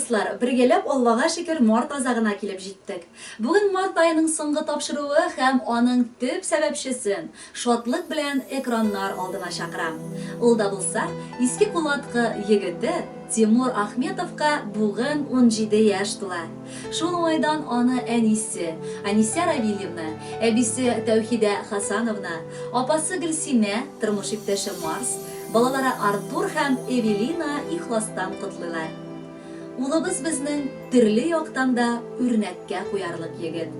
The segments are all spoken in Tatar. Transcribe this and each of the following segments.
дуслар, бергәләп Аллага шөкер март азагына килеп җиттек. Бүген март аеның соңгы тапшыруы һәм аның төп сәбәпчесен шатлык белән экраннар алдына чакырам. Ул да булса, Иске Кулаткы егете Тимур Ахметовка бүген 17 яшь тула. Шул уңайдан аны әнисе, Анисә Равильевна, әбисе Тәүхидә Хасановна, апасы Гөлсинә, тормыш иптәше Марс, балалары Артур һәм Эвелина ихластан котлыйлар. Улыбыз безнең төрле яктан да үрнәккә куярлык егет.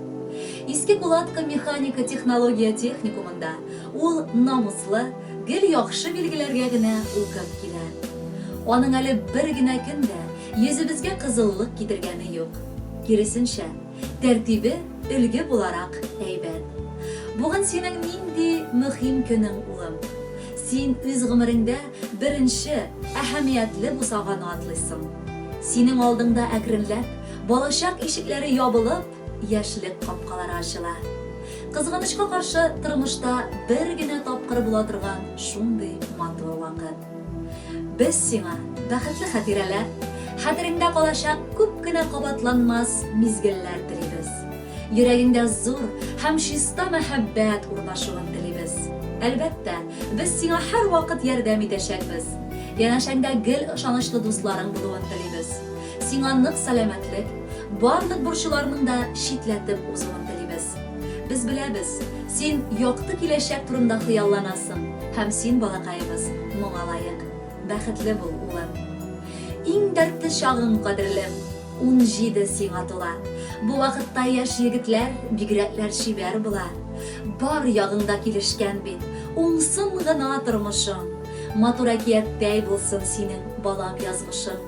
Иске Кулаткы механика-технология техникумында ул намуслы, гел яхшы билгеләргә генә укып килә. Аның әле бер генә көн дә йөзебезгә кызыллык китергәне юк. Киресенчә, тәртибе өлге буларак әйбәт. Бүген синең нинди мөһим көнең, улым. Син үз гомереңдә беренче, әһәмиятле бусаганы атлыйсың. Синең алдыңда әкренләп балачак ишекләре ябылып, яшьлек капкалары ачыла. Кызганычка каршы, тормышта бер генә тапкыр була торган шундый матур вакыт. Без сиңа бәхетле хатирәләр, хәтереңдә калачак күп кенә кабатланмас мизгелләр телибез. Йөрәгеңдә зур һәм чиста мәхәббәт урнашуын телибез. Әлбәттә, без сиңа һәрвакыт ярдәм итәчәкбез. Янәшәңдә гел ышанычлы дусларың булуын телибез. Сиңа нык сәламәтлек, барлык борчуларның да читләтеп узуын телибез. Без беләбез, син якты киләчәк турында хыялланасың һәм син, балакаебыз, моңа лаек. Бәхетле бул, улым. Иң дәртле чагың, кадерлем, 17 сиңа тула. Бу вакытта яшь егетләр бигрәкләр чибәр була. Бар ягың да килешкән бит, уңсын гына тормышың. Матур әкияттәй булсын синең, балам, язмышың.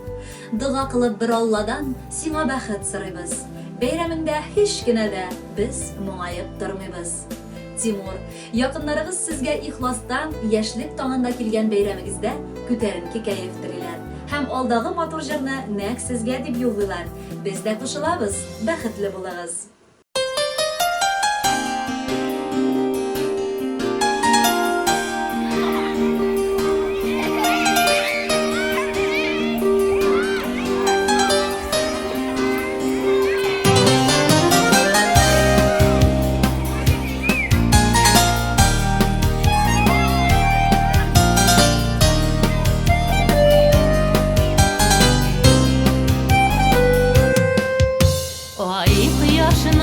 Дога кылып бер Алладан сиңа бәхет сорыйбыз. Бәйрәмеңдә һич кенә дә без моңаеп тормыйбыз. Тимур, якыннарыгыз сезгә ихластан яшьлек таңында килгән бәйрәмегездә күтәренке кәеф телиләр һәм алдагы матур җырны нәкъ сезгә дип юллыйлар. Без дә кушылабыз, бәхетле булыгыз! Ай кояшына.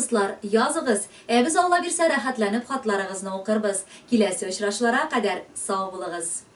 дуслар, языгыз, ә без, Алла бирсә, рәхәтләнеп хатларыгызны укырбыз. Киләсе очрашуларга кадәр сау булыгыз!